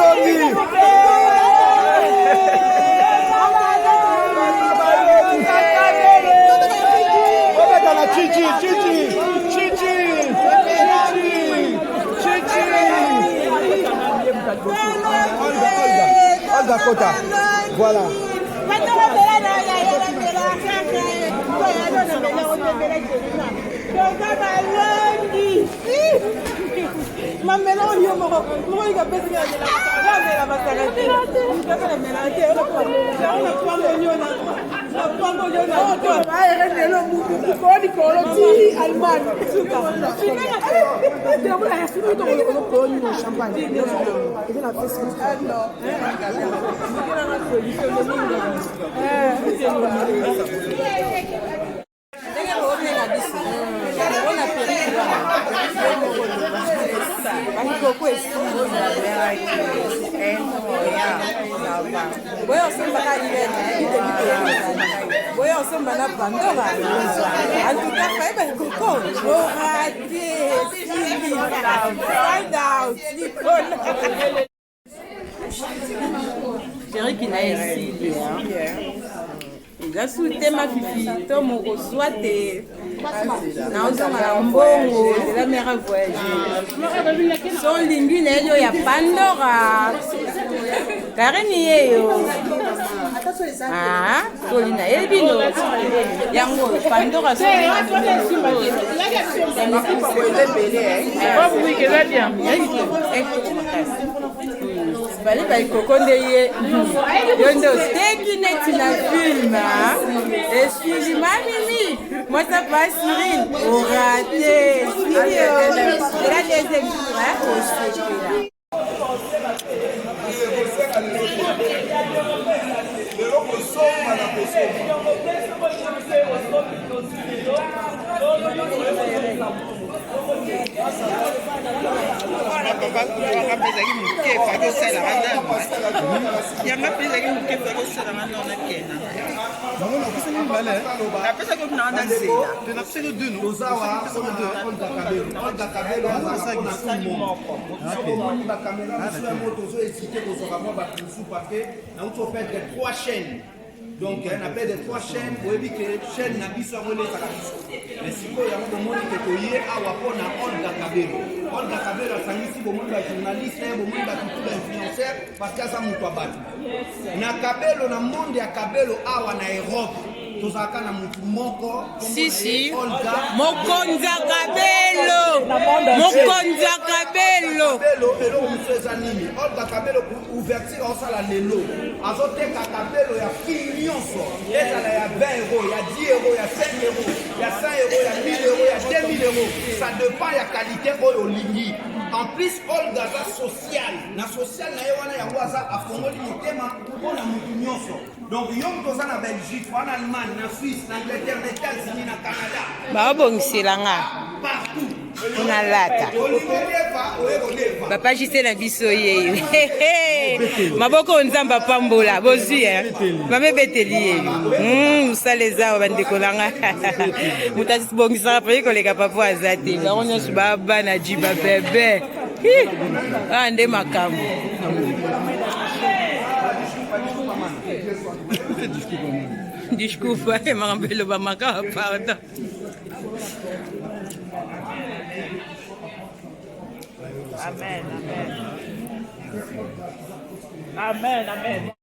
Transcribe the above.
Balongi. Obeta na chichi, chichi, chichi, chichi, chichi. Olga, Olga, Olga Kota. Voilà. Mamela oyo moko moko ikapesi amela masanga te amela te likolo ti allemagne Ndenge bobenga biso mpona perike wana bakikoko esili boya osombaka boya osomba na pandora en tout cas faye bakikoko orate esili find out likolo Perruque na ye esili eza su te mafifi to mokozwa te naozonga na mbongo nzela mare voyage so olingi na ye ya pandora karini yeyo toli na ye bino yango pandora Fallait ba koko nde ye yo nde oteki neti na film esili mamimi mwasa pa Cyril orate esili la deuxième tour osepela lelo kosomba na kosomba Yanga mpe ezalaki moke efaki osalelaka nano yanga mpe ezalaki moke efaki osalelaka nano nakenda napesaki nanga na nzela tozawa Olga Kabelo Olga Kabelo azalaka na su moko soki omoni bakamera mosusu yango tozo hésite kozwaka mwa bato mosusu parce que nauti operdre trois chaînes donc na pede trois chaîne oyebi ke chaîne na biso yango elesaka biso mais sikoyo yango bomoni ke toye awa mpo na olga kabelo olga kabelo asangisi bomoni bajournaliste bomoni batutu bainfluenceur parce que aza moto ya bato na kabelo na monde ya kabelo awa na europe tozalaka na motu moko sisi mokonzi ya kabelo mokonzi ya kabelo eloko mosusu eza nini olga kabelo ouverture aosala lelo azoteka kabelo ya prix nyonso ezala ya 20 euro ya 10 euro ya 5 euro ya 100 euro ya 1000 euro ya 2000 euro ça dépend ya qualité oyo olingi en plus olga aza social na social na ye wana yango aza afongoli motema mpo na motu nyonso donc yo moto oza na belgique wana allemagne na suisse na angleterre na états-unis na canada baobongisela nga partout nalata papa jise na biso yeyo maboko oyo nzambe apambola bozwi mama ebeteli yeyo hmm, mosala eza awa bandeko na nga moto abongisaka pei koleka papa aza te bango nyonso babana jiba bebe wana nde makambo Desculpa, makambo elobamaka pardon. Amen, amen. Amen, amen.